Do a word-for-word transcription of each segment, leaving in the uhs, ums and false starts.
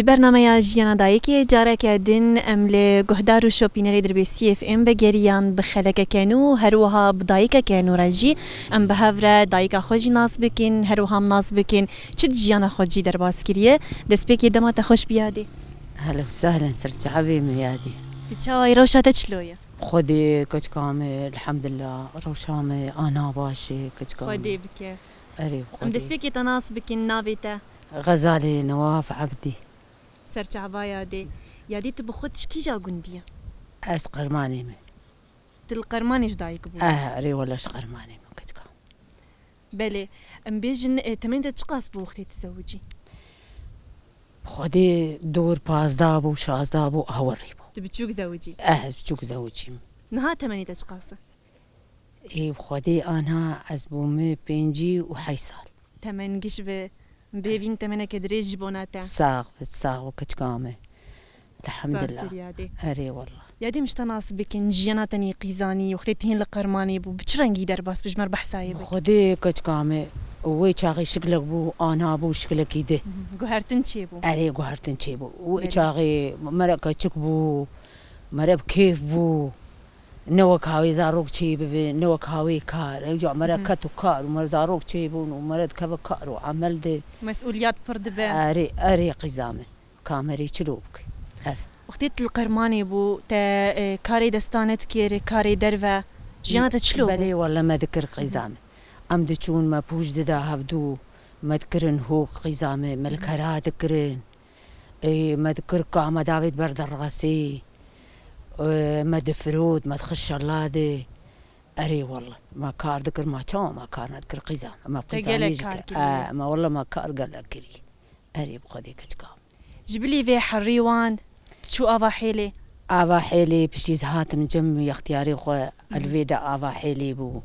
Bernameya Jiyana Dayikê, careke din em li guhdar û şopînerê Dirbêsiyê F M vegeriyan bi xelekeke nû, her wiha bi dayikeke nû re jî em bi hev re dayika xwe jî nas bikin, her wiha em nas bikin çi di jiyana xwe jî derbas kiriye. Destpêkê dema te xweş bi yadê. Ehlen û sehlen, ser çavê min yadê. Tu çawa yî, rewşa te çilo ye? Xwedê keçika me, elhamdulillah, rewşa me ana baş e, keçika me. Xwedê bike. Erê, Em Xwedê. Destpêkê te nas bikin, navê te? Xezalê Newaf Ebdî. Serçava yadê. Yadê, tu bi xwe ji kîja gundî ye? Ez Qermanê me. Tu li Qermanê ji dayik bû? Eh, erê wele ji Qermanê me, keçika. Belê. Em bêjin, e, temenê te çiqas bû wextê tu zewicî? Xwedê dor pazdeh bû, şazdeh bû, awerî bû. Tu biçûk zewicî? Eh, ez biçûk zewicîm. Niha temenê te çiqas e? Ê Xwedê, anha ez bûme pêncî û heşt sal. Temen giş be, bêvîn temeneke dirêj ji bona te. Sax be, sax be keçika me. Elhamdulillah. Erê wallah. Yadê, em ji te nas bikin, jiyana te nî qîzanî, wextê tu hîn li Qermanê bû, bi çi rengî derbas bû, ji me re behsa yê bike. Xwedê keçika me, wê çaxê şiklek bû, anha bû şiklekî di. Mhm. Guhertin çêbû. Erê, guhertin çêbû. Wê çaxê me re keçik bû, me re bi kêf bû. Ne wek hawê zarok çê bibe, ne wek hawê kar. Ew ca me re ket û kar û me re zarok çê bûn û me re dikeve kar û emel de. Mesûliyat pir dibe. Erê, erê qîza min. Kamerê çilo bike. Ev. Wextê tu li Qermanê bû, te, e, karê destane dikir, karê derve, jiyana te çilo bû? Belê, wele me dikir qîza min. Em diçûn, me pûç dida hevdû, me dikirin hok qîza min, me li kera dikirin. Ê, me dikir ka me davêt ber derxasê. Ê, me difirot, me dixist şela de. Erê wele, me kar dikir, me çawa me kar nedikir qîza me. Me qîzanî gelek jî kar kir. Kiriye. Ê, me wele me kar gelek kirî. Erê bi Xwedê keçika. Ji bilî vê herî wan çû ava hêlê? Ava hêlê piştî ez hatim cem yextiyarê xwe, li vê de ava hêlê bû.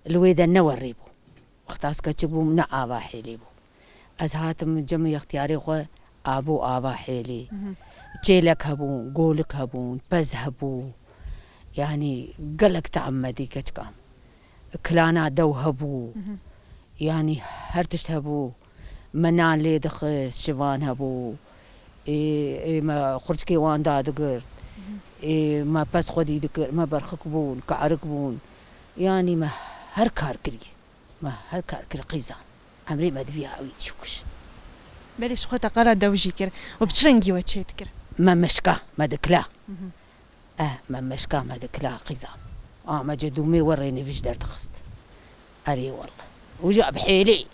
Li wê de ne werê bû. Wexta ez keçik bûm, ne ava hêlê bû. Ez hatim cem yextiyarê xwe, abû ava hêlê. Mhm. Çêlek hebûn, golik hebûn, pez hebû. Yanî gelek team me dî keçika min. Kilana dew hebû. Mhm. Yanî her tişt hebû. Me nan lê dixist, şivan hebû. Ê, ê me xurçikê wan dadigir. Mhm. Ê me pez xwedî dikir, me berxik bûn, karik bûn. Yanî me her kar kiriye. Me her kar kir qîzan. Emrê me di vî awî dişûkiş. Belê, ji xwe te qala dew jî kir. Û bi çi rengî we çê dikir? Me meşka, me dikila. Mhm. Eh, me meşka, me dikila qîzan. A me cedûmê we rênivîş derdixist. Erê wele. Û ja bi hêlê.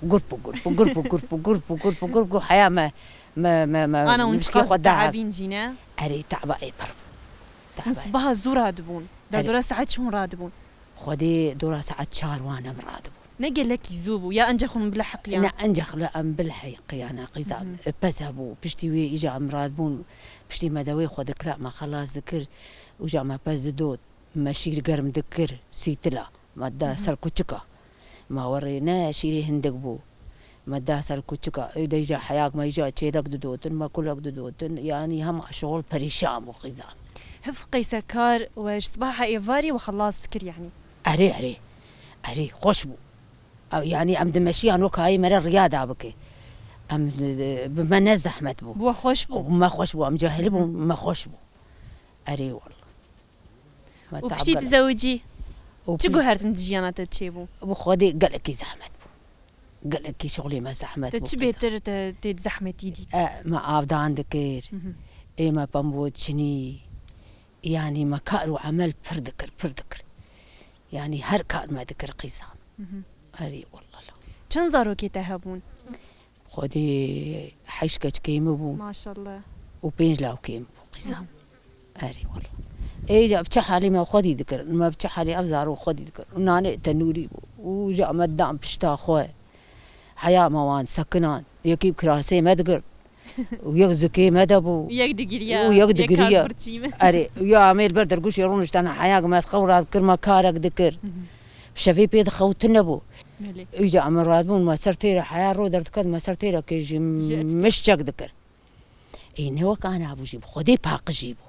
Gurp û gurp û gurp û gurp û gurp û gurp û gurp û heya me, me, me, me, ana hûn çiqas dievîn jî ne? Erê, taba ê pir bû. Hûn sibaha zû radibûn. Erê. Derdora saet çi hûn radibûn? Xwedê dora saet çar wan em radibûn. Ne gelekî zû bû, ya encax hûn bilehiqiyan? Ne, encax li em bilehiqiyane qîza. Mhm. Pez hebû, piştî wê îja em radibûn, piştî me dewê xwe dikira, me xelas dikir, û ja me pez didot, me şîr germ dikir, sîtila, me da ser kuçika. Ma werê ne şîrê hindik bû. Me da ser kuçika, ê de îja heyak me îja çêlek didotin, me kulek didotin, yanî hema şixul perîşan bû qîza. Hiv qeysekar we ji sibaha êvarî we xelas dikir yanî? Erê, erê. Erê, xweş bû. Ew, yanî em dimeşiyan wek hayê me re riya da bike. Em, e, bi me ne zehmet bû. Bi we xweş bû? Bi me xweş bû, em cahil bûn, bi me xweş bû. Erê, wele. Me û piştî tu zewicî? Û çi guhertin di jiyana te çêbû? Bi Xwedê gelekî zehmet bû. Gelekî şixulê me zehmet bû. Te çi bêtir te tê di zehmetî dît? E, me avdan dikir. Mhm. Ê me pembo çinî. Yanî me kar û emel pir dikir, pir dikir. Yanî her kar me dikir qîza. Mhm. Erê wele. Çend zarokê te hebûn? Xwedê heşt keçikê min bû. Maşallah. Û pênc lawkê min bû qîza. Hı hı. Erê wele. Ê îja bi çi halî me xwedî dikir. Me bi çi halî ev zarok xwedî dikir. Û nanê tenûrî bû. Û îja me dan pişta xwe. Heya me wan sekinan. Yekî bi kirasê me digirt. Û yek zikê me de bû. Yek digiriya, û yek yek digiriya. Kar birçî me. Erê, û ya amê li ber dergûşê rûniştana heya me xew radikir, me karek dikir. Hı hı. Bi şevê pê dixewtin nebû. Belê. Îja em radibûn, me ser têre heya ro derdiket, me ser têrekê jî mişçek dikir. Ê, ne wek ana bû jî, bi Xwedê paqijî bû.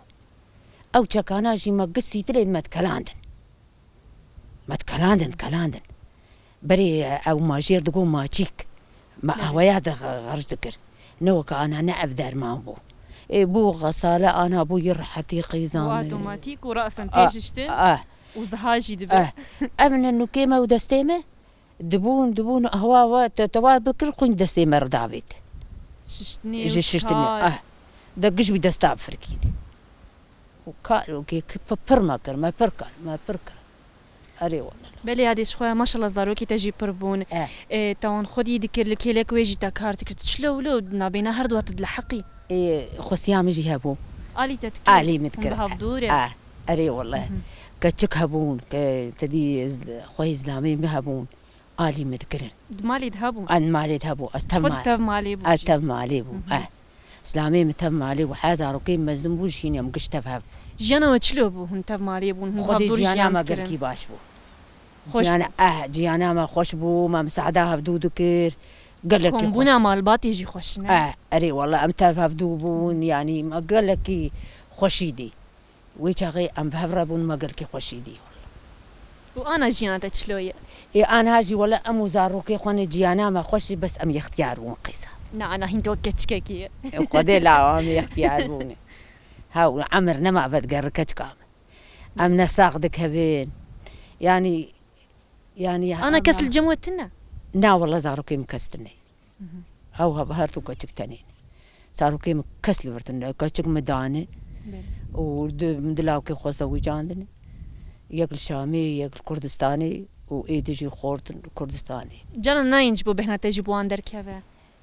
Ew çekana jî me girt sîtilê me dikelandin. Me dikelandin, dikelandin. Berê ew ma jêr digot maçîk. Me aweya de xerc dikir. Ne weke ana, ne ev derman bû. Ê, bû xesale ana, bû yê rehetî qîzan. Bû otomatîk û rasen tê jiştin û ziha jî dibe. Ev ne nûkê me û destê me. Dibûn, dibûn, hewa we te, te wa bikir, xwîn destê me re davêt. Şiştinê û şiştinê, kar. Ah. De giş wî desta bifirkîne. Û kar û kê ki pi-, pir me kir, me pir kir, me pir kir. Erê wele. Belê, yadê ji xwe, maşallah, zarokê te jî pir bûn. Eh. Ê, te wan xwedî dikir, li kêlek wê jî te kar dikir. Tu çilo wilo nabêna her du hat dileheqî? Ê, xwestiya min jî hebû. Alî te dikir? Alî min dikir. Hûn bi hev dûr e? Eh, erê wele. Mhm. Keçik hebûn, ke te dî z-, xwehî zilamê min hebûn. Alî min dikirin. Di malê de hebû? An malê de hebû. Ez tev mal-, tev malê bû ez jî. Tev malê bû, mhm, eh. Silamê min tev malê bû. He zarokê mezin bû, jî hîn em giş tev hev bû. Jiyana we çilo bû? Hûn tev malê bûn, hûn Xwedê hevdûr jiyana jiyan me dikirin? Gelkî baş bû. Xweş jiyana, bû. Eh, jiyana me xweş bû, me misada hevdû dikir. Gelekî xweş. Kombûna malbatê jî xweş, ne? Eh, erê wele em tev hevdû bûn, yanî me gelekî xweşî dî. Wê çaxê em bi hev re bûn, me gelkî xweşî dî. Û ana jiyana te çilo ye? Ê, ana jî wele em û zarokê xwe ne ciyana me xweş e, bes em yextiyar bûn qîza. Na, ana hîn to keçikekî ye. Ê, Xwedê lawa em yextiyar bûne. Ha, û emir nema vedigerin keçika min. Em ne sax dikevin. Yanî, yanî Ana kes li cem we tune? Na, wele zarokê min kes tune. Mhm. Ew hev-, her du keçik tenê ne. Zarokê min kes li vir tune. Keçik min dane. Belê. Û du, min di lawkê xwe zewicandine. Yek li Şamê, yek li Kurdistanê û êdî jî xortin li Kurdistanê. Cana nayên ji bo bêhna te jî bi wan derkeve?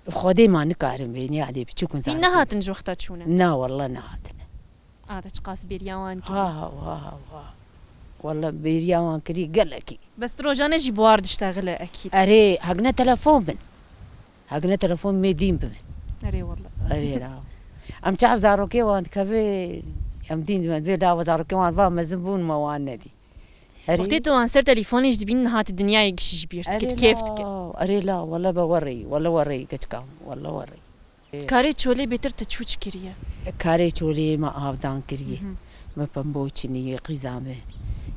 Xwedê ma nikarin bênî, yadê biçûk in zarokê. Hîn nehatin ji wexta çûne? Na, wele nehatine. A, te çiqas bêriya wan kirî? Ha, ha, ha, ha, ha. Wele bêriya wan kirî gelekî. Bes tu rojane jî bi war diştexile ekîd. Erê, hegine telefon bin. Hegine telefon mê dîn bibin. Erê wele. Erê la. Em çav zarokê wan dikeve, em dîn dibin. Vê dawa zarokê wan va mezin bûn, me wan nedî. Erê. Wextê tu wan ser telefonê jî dibîn, niha tu dinyayê gişî ji bîr dikit, kêf dikit. Erê la, wele be werê, wele werê keçika min, wele werê. Karê çolê bêtir te çû çi kiriye? Karê çolê me avdan kiriye. Mhm. Me pembo çiniye qîza me.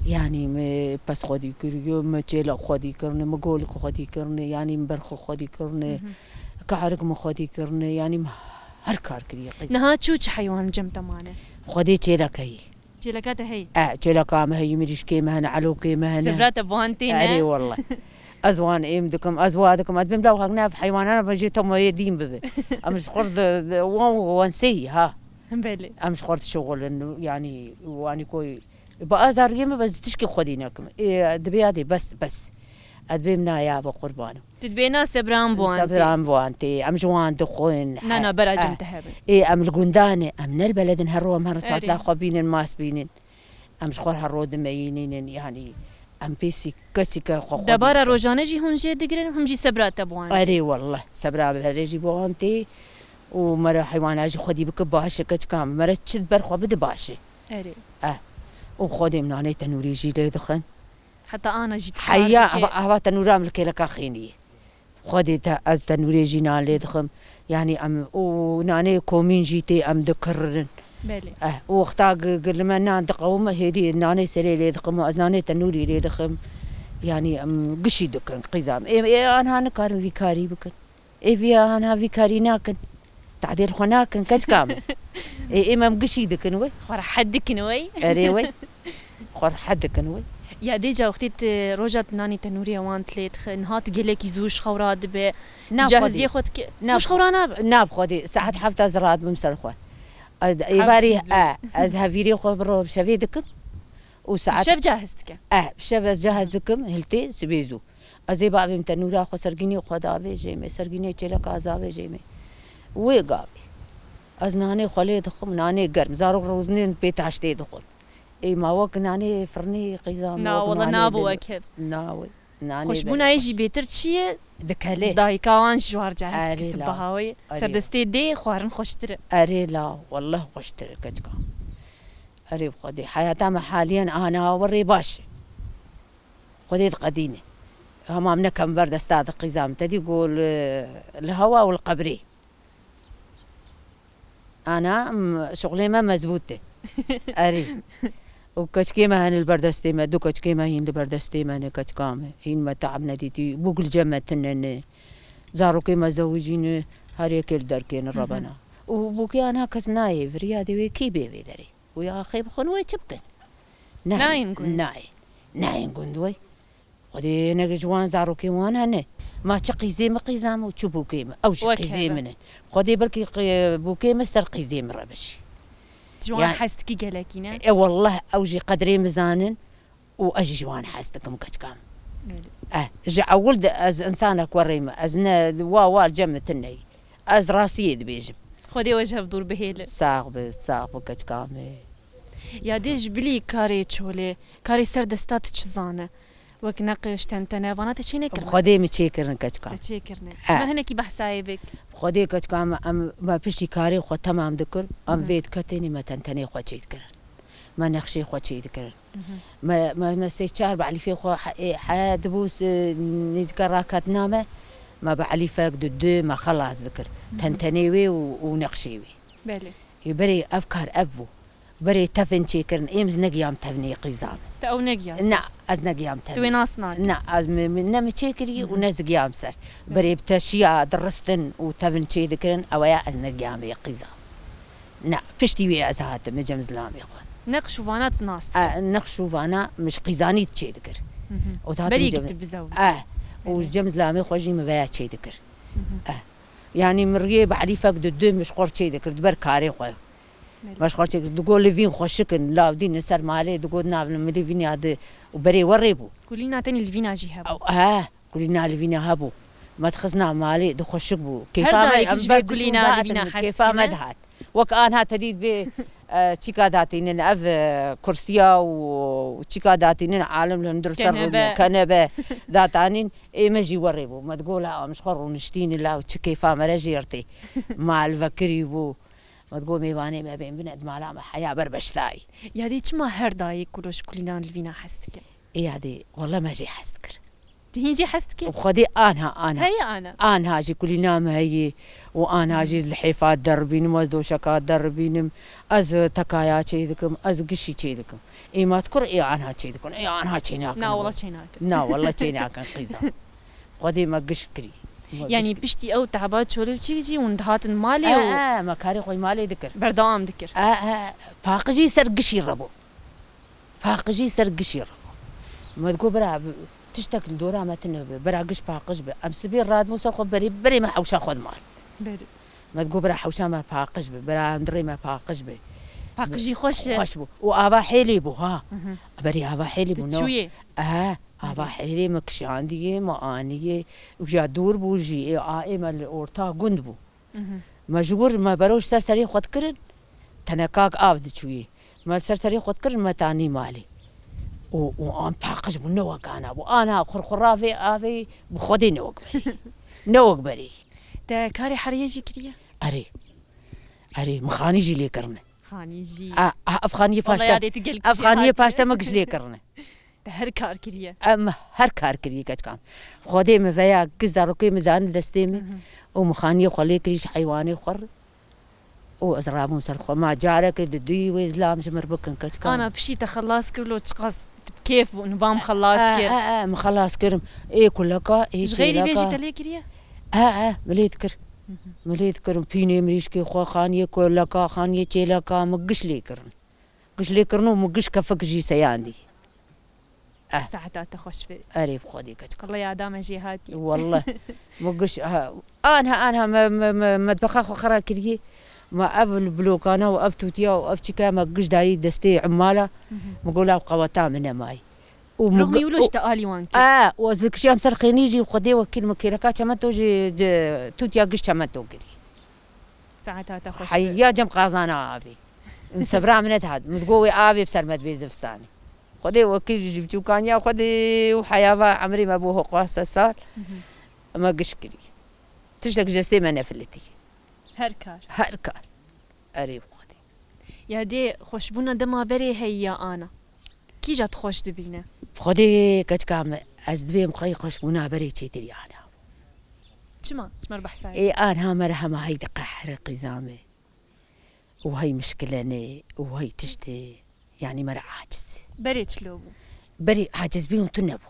Yanî me pez xwedî kiriye, me çêlek xwedî kirine, me golik xwedî kirine, yanî me berxi xwedî kirine, mhm, karik me xwedî kirine, yanî me her kar kiriye qîza. Niha çû çi heywan cem te mane? Xwedê çêlek heyî. Çêleka te heye? E, çêleka me heye, mirîşkê me hene, elokê me hene. Sebra te bi wan tê ne? Erê wele. Ez wan êm dikim, ez wa dikim. Ez bêm law hak ne ev heywanan ve jê tomayê dîn bibe. Em ji xwe di, di, wan, wan seyî ha. Belê. Em ji xwe dişuxulin, yanî wanî koy. Bi azariyê me bes tişkî xwedî nekim. Ê, dibê yadê bes, bes. Ez bêm naya be qurbano. Tu dibê na sebran bi wan tê. Sebran bi wan tê. Em ji wan dixwin. Na, na, bera cem te hebin. Ê, em li gundan e, em ne li beled in, her ro em her saet la xwe bînin, mas bînin. Em ji xwe her ro dimeyînînin, yanî em pêsî kesî ke xwe xwedî debara dikin. Rojane jî hûn jê digirin, hûn jî sebra te bi wan tê. Erê wele, sebra bi herê jî bi wan tê û me re heywana jî xwedî bike baş e, keçika me re çi ber xwe bide baş e. Erê. Eh, û xwedê em nanê tenûrî jî lê dixin. Heta ana jî dikar dike. Heya, ava, ava tenûra em li kêleka xênî ye. Xwedê te, ez tenûrê jî nan lê dixim. Yanî em û nanê komîn jî tê em dikiririn. Belê. Eh, û wexta gi-, gi li me nan diqewime hêdî nanê serê lê dixim û ez nanê tenûrî lê dixim. Yanî em gişî dikin qîza me. Ê, ê anha nikarin vî karî bikin. Ê vî anha vî karî nakin. Tadêl xwe nakin, keçika min. Ê, êm em gişî dikin wê. Xwe rehet dikin wê. Erê wê. Xwe rehet dikin wê. Ya dê ca wextê tu roja tu nanê tenûrê wan tu lê dixin, niha tu gelekî zû ji xew radibe. Tu cahiziyê xwe dike. Zû ji xew ranabe. Na bi xwedê, saet heft ez radibim ser xwe. Ez, êvarî, e, ez hevîrê xwe bi ro bi şevê dikim. Û saet şev cahiz dike. E, bi şev ez cahiz dikim, hiltê sibê zû. Ez ê bavêm tenûra xwe sergînê xwe davêjê me, sergînê çêleka ez davêjê me. Wê gavê ez nanê xwe lê dixwim, nanê germ. Zarok rûdinên pê taştê dixwin. Ê ma wek nanê firnê qîza me. Na, wek wele nanê nabo wek hev. Na wê. Nanê xweşbûna yê jî bêtir çi ye? Dikele. Dayika wan ji war cahizkî. Erê la. Sibaha wê. Erê. Serdestê dê xwarin xweştir e. Erê la, wele xweştir e keçika. Erê bi Xwedê. Heyata me haliyen ana werê baş e. Xwedê diqedîne. Hema em nekem ber desta di qîza min. Te dî ku li, li hewa û li qebrê. Ana, m, şuxlê me mezbût e. Erê. Û keçikê me hene li ber destê me. Du keçikê me hîn li ber destê me ne keçika me. Hîn me teab nedîtî. Bûk li cem me tune ne. Zarokê me zewicîne. Her yekê li derkê ne Hı hı. rebena. Û bûkê ana kes nayê vir, ya dê wê kî bê vê derê? Û ya axê bixwin wê çi bikin? Nayên. Nayên gund. Nayên. Nayên gund wê. Xwedê hinek ji wan zarokên wan hene. Ma çi qîzê min qîza min û çi bûkê min. Ew jî Wek qîzê hebe. min in. Xwedê belkî qî-, bûkê min ser qîzê min re bijî. Ji wan Yani, hez dikî gelekî ne? E, wallah ew jî qedrê min zanin û ez jî ji wan hez dikim keçika min. Belê. Eh, ji ewil de ez însanek werê me. Ez ne wa wa li cem min tune yî. Ez rastiyê dibêjim. Xwedê we ji hev dûr bihêle. Sax be, sax be keçika min. Ya dê ji bilî karê çolê, karê ser desta tu çi zane? Wek neqiş, tentene, vana te çê nekirin? Xwedê min çêkirin keçika. Te çêkirine. Eh. Mer hinekî behsayê bik. Xwedê keçika min, em, me piştî karê xwe temam dikir, em Hı. vê diketênî me tentenê xwe çêdikirin. Me nexşê xwe çêdikirin. Hı hı. Me, me, me sê çar bi elîfê xwe he-, ê, he dibû s-, nêzîka raketina me, me bi elîfek, du, du me xelas dikir. Hı hı. Tentenê wê û, û nexşê wê. Belê. Ê, berê ev kar ev bû. Berê tevin çêkirin, êm ez negiyam tevnê qîzan. Te ew negiyas? Na, ez negiyam tevin. Tu wê nas nakî? Na, ez mi, mi, ne mi çêkirî Hı hı. û ne zigiyam ser. Belê. Berê bi teşiya diristin û tevin çêdikirin, ew ya ez negiyamê qîzan. Na, piştî wê ez hatim, cem zilamê xwe. Neqş û vana tu nas dikir? E, neqş û vana min ji qîzanî çêdikir. Hı hı. Û zaten Berî cem-, ki tu bizewicî. E, û Belê. cem zilamê xwe jî min veya çêdikir. Hı hı. E. Yanî min riyê bi elîfek du du min ji xwe çêdikir, di ber karê xwe. Belê. Me ji xwe çêkir. Digot livîn xweşik in, law dînin ser malê, digot navin min livîn ya di û berê werê bû. Kulîna tenê livîna jî hebû. Ew, he. Kulîna livîna hebû. Me dixistina malê, di xweşik bû. Her Kêfa me, dayek em ji ber vê diçûn kulîna dihatin, livîna hez kêfa me dikine. dihat. Wek anha te dît vê, e, çîka datînin, ev, e, kursiya û, û çîka datînin, alim li hundir ser Kenebe. rûne, kenebe datanîn. Ê me jî werê bû. Me digot, la em ji xwe rûniştîn, la çi kêfa me re jê rtê. Mal vekirî bû. Me digot, mêvanê me bên bine, di mala me heya ber beşdayî. Ya dê çima her dayek kulo ji kulînan livîna hez dike? Ê ya dê, wele me jê hez dikir. Di hîn jî hez dike? Xwedê anha, anha. Heye ana? Anha jî kulîna me heye û anha jî ez lihêfa deribînim, ez doşeka deribînim, ez tekaya çê dikim, ez gişî çê dikim. Ê ma dikur ê anha çê dikin, ê anha çê nakin. Na wela çê nakin. Na wela çê nakin qîza. Xwedê me giş kirî. Me Yanî giş kirî. piştî ew tehba çolê û çî jî hûn dihatin malê E, û e, me karê xwe malê dikir. berdewam dikir. E, e, paqijî ser gişî re bû. Paqijî ser gişî re. Me digot, bira, tiştek li dora me tune be, bira giş paqij be. Em sibê radibûn ser xwe berê, berê me hewşa xwe dimar. Berê. Me digot, bira hewşa me paqij be, bira hundirê me paqij be. Paqijî xweş e. Xweş bû. Û ava hêlê bû, ha. Hı hı. Berê ava hêlê Tu bû, no. çûyê? Ehe, ava Berê. hêlê me kişandiyê, me aniyê. Û ya dûr bû jî, ê, a, ê me li orta gund bû. Mhm. Me ji wir me beroş ser serê xwe dikirin, tenekak av diçûyê. Me ser serê xwe dikirin, me tanî malê. Û, û an paqij bû, ne wek ana bû. Ana xurxura vê avê bi Xwedê ne wek berê. Ne wek berê. Te karê heriyê jî kiriye? Erê. Erê, min xanî jî lê kirine. Xanî jî. A, a, ev xaniyê Vallahi paşte, yadê tu gelkî ev jêhatî. xaniyê paşte me giş lê kirine. Te her kar kiriye. Em her kar kiriye keçika min. Xwedê min veya giş zarokê min dane destê min Hı hı. û min xaniyê xwe lê kirî ji heywanê xwe re. Û ez rabûm ser xwe. Ma careke di duyî wê zilam ji mir bikin keçika min. Ana piştî te xelas kir lo çiqas tu bi kêf bûn, va min xelas E, kir. e, e, min xelas kirim. Ê kuleka, ê Ji xeyrî vê jî çêleka. te lê kiriye? E, e, min lê dikir. Hı hı. Min lê dikirim. Pînê mirîşkê xwe, xaniyê kuleka, xaniyê çêleka, min giş lê kirin. Giş lê kirin û min giş kefik jî seyandî. Eh. Saeta te xweş be. Erê, bi Xwedê keçika. Allah yada me jê hatî. Wallah. Min giş, ha, anha, anha me, me, me, metbexa xwe xera kiriye. Me ev blokana û ev tûtiya û ev çîka me giş dayî destê emmala. Hı hı. Min got, la qeweta min nemayî. Û min Ruxmî ge-, wilo û ji te alî wan kir. Eh, û ez dikişiyam ser xênî jî Xwedê wekîl min kêleka çemento jî, ji tûtiya giş çemento kirî. Saeta te xweş be. Heya cem qazana avê. Min sebra min nedihat. Min digot wê avê bi ser me dibê zivistanê. Xwedê wekî ji biçûkaniya Xwedê û heyava emrê me bû hoqa sed sal. Mhm. Me giş kirî. Tiştek ji destê me nefilitî. Her kar. Her kar. Erê bi Xwedê. Ya dê xweşbûna dema berê heye ya ana? Kîja tu xweş dibîne? Xwedê keçika min, ez dibêm xwey xweşbûna berê çêtir ya ana. Çima? Ji me re behsa ye. Ê, anha me re hema hey diqehire qîza me. Û hey mişkilene, û hey tiştê. Yanî me re aciz. Berê çilo bû? Berê acizbûn tune bû.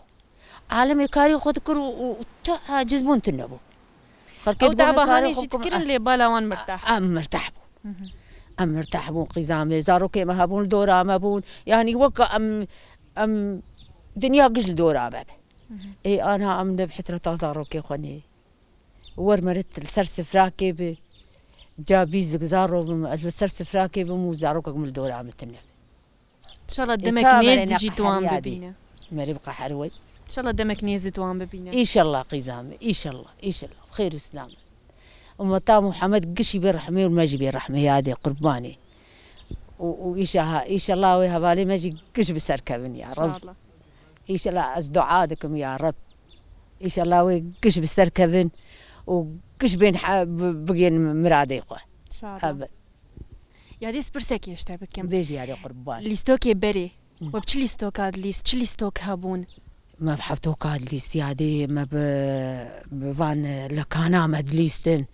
Alemê karê xwe dikir û, û, û tu acizbûn tune bû. Xelkê Ew dibû dava hêkarê hanê xwe jî bikim, dikirin, ah, lê bala wan mirtah. Em mirtah bûn. Mhm. Em mirtah bûn, qîzamê. Zarokê me hebûn, li dora me bûn. Yanî weke em, em dinya giş li dora me be. Mhm. Ê, ana em ne bi hisreta zarokê xwe nê. Wer meriv li ser sifrakê bi. Ca bîst zaro bim, ez li ser sifrakê bim û zarokek min li dora min tune. Înşallah Ê, demek ça nêz mere dijî tu wan neqeheriya dê. Bibîne. Merê bi qeher wey. Înşallah demek nêz tu wan bibîne. Înşallah qîza me, înşallah, înşallah. Xêr û silam. Ummeta Muhammed gişî bê rehmê û me jî bê rehmê yadê qurbanê. Û, û înşaha-, înşallah wê hevalê me jî giş bi ser kevin ya Reb. Înşallah. Înşallah ez dua dikim ya Reb. Înşallah wê giş bi ser kevin û giş bên he-, bi-, bigên miradê xwe. Înşallah. Ebe. Yadê ez pirsek ji te bikim. Bêjî yadê qurban. Lîstokê berê. Hı. We bi çi lîstoka dilîst? Çi lîstok hebûn? Me bi hevdoka dilîst yadê, me bi, bi van, e, lekana me dilîstin.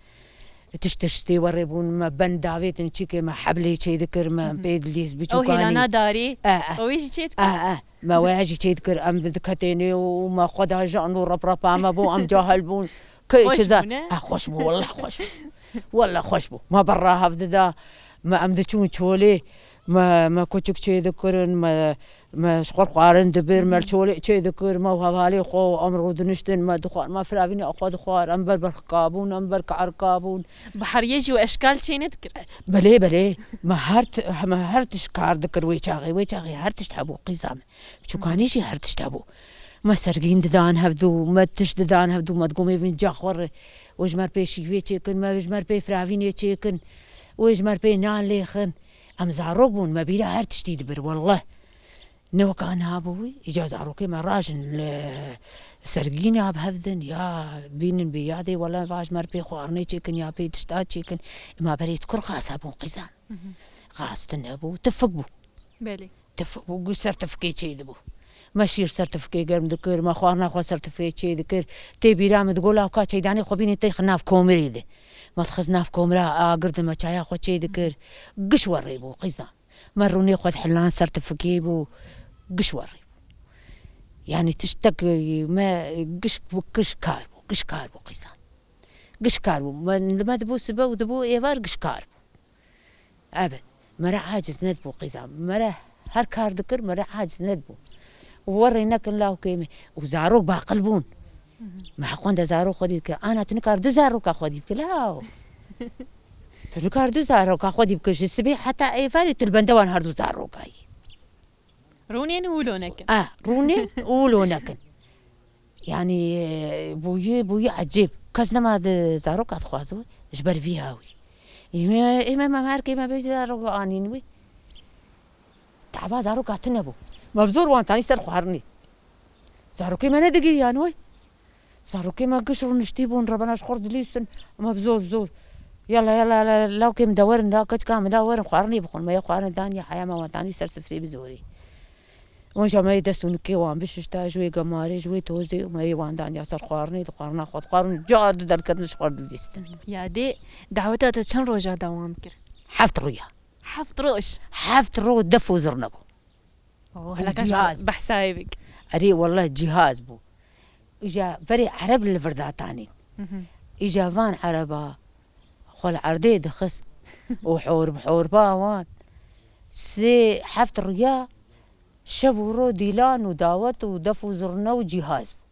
Tişt tiştê werê bûn, me ben davêtin çîkê me heblê çê dikir, me Hı hı. pê dilîst Ew biçûkanî. Hêlana darî, E, e. Ew ê jî çê dikir? E, e. Me weya jî çê dikir, em bi diketênê û me xwe da jan û rep repa me bû, em cahil bûn. Ke Xweş çi za-, bû, ne? Ah, xweş bû, wallah xweş bû. Wallah xweş bû. Me berra hev dida, me em diçûn çolê, me, me kuçik çê dikirin, me, me ji xwe xwarin dibir, me Hı hı. çolê çê dikir, me û hevalê xwe û em rûdiniştin, me dixwar, me firavîna xwe dixwar, em ber berxika bûn, em ber karika bûn. Bi heriyê jî we eşkal çê nedikir? Belê, belê. Me her ti-, me her tişt kar dikir wê çaxê, wê çaxê her tişt hebû qîza me. Çûkanî jî her tişt hebû. Me sergîn didan hevdû, me tişt didan hevdû, me digot, "Ê vin ca xwe re, wê ji me re pê şîvê çêkin, me ji me re pê firavînê çêkin, wê ji me re pê nan lêxin." Em zarok bûn, me bîra her tiştî dibir, wallah. Ne weka niha bû wî, îca zarokê me rajin li sergîna bi hev din, ya bînin bê yadê, wallah va ji me re pê xwarinê çêkin, ya pê tişta çêkin. Ema berê dikur xas hebûn qîzan. Hı hı. Xas tune bû, tifik bû. Belê. Tif-, û ser tifikê çêdibû. Me şîr ser tifikê germ dikir, me xwarina xwe ser tifikê çêdikir. Tê bîra min digot, "Lawka çeydanê xwe bînî têxin nav komirê de." Me dixist nav komira agir de me çaya xwe çêdikir. Giş werê bû, qîzan. Me rûnê xwe dihilan ser tifikê bû. Giş werê bû. Yanî tiştek, e, me giş bû, giş kar bû, giş kar bû, qîzan. Giş kar bû. Me, li me dibû sibe û dibû êvar giş kar bû. Ebe, mere aciz nedibû qîza. Mere her kar dikir, mere aciz nedibû. Werê nekin lawkê me. Û zarok baqil bûn. Hı hı. Me heqwende zarok xwedî dikir. Ana, tu nikar du zaroka xwedî bikir, law. Tu nikar du zaroka xwedî bikir. Ji sibê heta êvarê tu li bende wan her du zaroka yî. Rûnên û wilo nekin. A, rûnên û wilo nekin. Yanî, e, bûyî, bûyî ecêb. Kes nema di zaroka dixwaze wî, ji ber vî hawî. Ê me, ê me, me her kê me bêjî zaroka anîn wî. Taba zaroka tune bû. Me bi zor wan tanî ser xwarinê. Zarokê me nedigiriyan wê. Zarokê me giş rûniştî bûn, rebena ji xwe re dilîstin. Me bi zor, bi zor. Yala, yala, yala, lawkê min de werin, da keçika min da werin, xwarinê bixwin. Me yê xwarin dan ya heya me wan tanî ser sifrê bi zorî. Wan jî me yê dest û nikê wan bişişta, ji wê gemarê, ji wê tozê û me yê wan dan ya ser xwarinê, di xwarina xwe dixwarin, car di derketin ji xwe re didîstin. Yadê, daweta te çend roja dewam kir? Heft rûya. Heft roj? Heft roj def û zirne bû. Oh, û helaka cihaz. Behsa wê bik. Erê, wallah cihaz bû. Îja berê Ereb li vir datanîn. Hı hı. Îja van Ereba xwe li erdê dixist û hor bi horba wan. Sê heft riya şev û ro dîlan û dawet û def û zurne û cîhaz bû.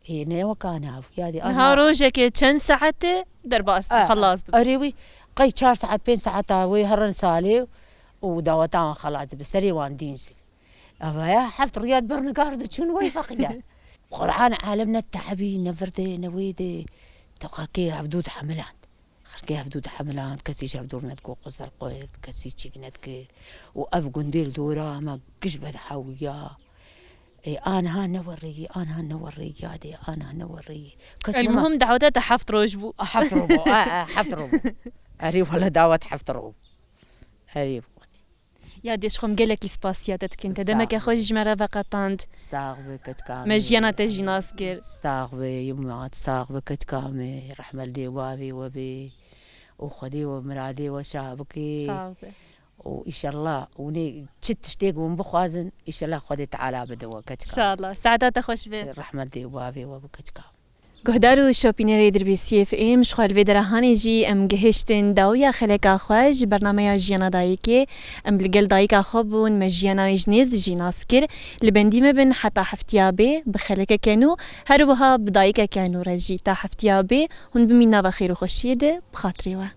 Ê, ne weka nav, yadê Niha ana. Rojekê çend saete derbas dibe, Ah, xelas dibe. Erê wî, qey çar saet, pênc saeta wê herin salê û daweta wan xelas dibe, serê wan dîn jî. Ava ya heft riyad bir nigar diçûn wey feqîre. Quran alem ne te'bî, ne vir de, ne wê de. Tu xelkê hevdû dihemiland. Xelkê hevdû dihemiland, kesî ji hevdû nediko qizerqoyt, kesî çîk nedikir. Û ev gundê li dora me giş vedihewiya. Ê, aniha ne werê yî, aniha ne werê yî, yadê, aniha ne werê yî. Kes nema. Elmuhim daweta te heft roj bû. A, heft roj bû, a, a, heft roj bû. Erê wele dawet heft roj bû. Erê. Ya dê ji xwe em gelekî spasiya te dikin. Te demeke xwe ji me re veqetand. Sax be keçika me. Me jiyana te jî nas kir. Sax be, yima, sax be keçika me. Rehmet dê bavê we bê. Û Xwedê we miradê we şa bike. Sax be. Û îşellah hûnê çi tiştêk hûn bixwazin, îşellah Xwedê Teala bide we keçika. Înşallah. Saeta te xweş be. Rehmet dê bavê we bi keçika. Guhdar û şopînerê Dirbêsiyê F M, ji xwe li vê dera hanê jî em gihiştin dawiya xeleka xwe ji bernameya Jiyana Dayikê. Em li gel dayika xwe bûn, me jiyana wê ji nêz jî nas kir. Li bendî me bin heta heftiya bê bi xelekeke nû, her wiha bi dayikeke nû re jî. Ta heftiya bê hûn bimîn nava xêr û xweşiyê de, bi xatirê we.